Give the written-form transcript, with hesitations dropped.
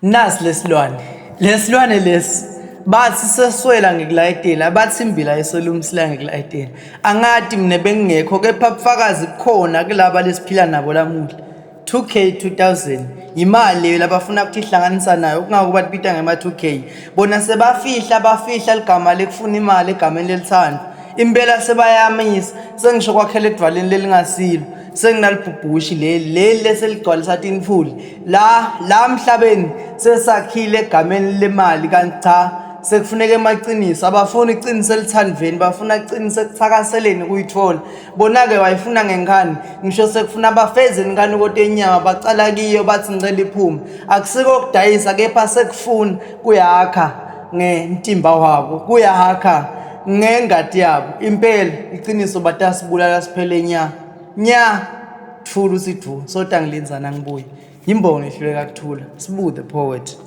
Nasi lesilwane. Lesilwane lesi bathi seswela ngikulayitela, bathi imbila eswela umsila ngikulayitela. Angati mina bengingekho kepha bufakazi bukhona kulaba lesiphila nabo lamuhla. 2K 2000 yimali leyo labafuna ukuthi ihlanganisa nayo kungako batibita ngema-2K. Bona sebafihla bafihla ligama lekufuna imali egameni lelithando. Impela sebayamisa sengisho kwakhela edwaleni lelingasilo. Senginalibhubhushi leli leli leseligcwalisa tinfuli la la mhlabeni sesakhile egameni lemali kanti cha sekufuneka emaqiniso abafuni iqiniso elithandveni bafuna iqiniso ekuthakaseleni kuyithola bona-ke wayifuna ngenkani ngisho sekufuna bafeze inkani kodwa enyama bacala kiyo bathi ngicela iphume akusiko ukudayisa kepha sekufuna kuyakha ngentimba wabo kuyakha ngengadi yabo impela iqiniso batasibulala siphele nya nya thula usidu sotangilinzana ngibuye yimbongi ehluleka kuthula sibu the poet.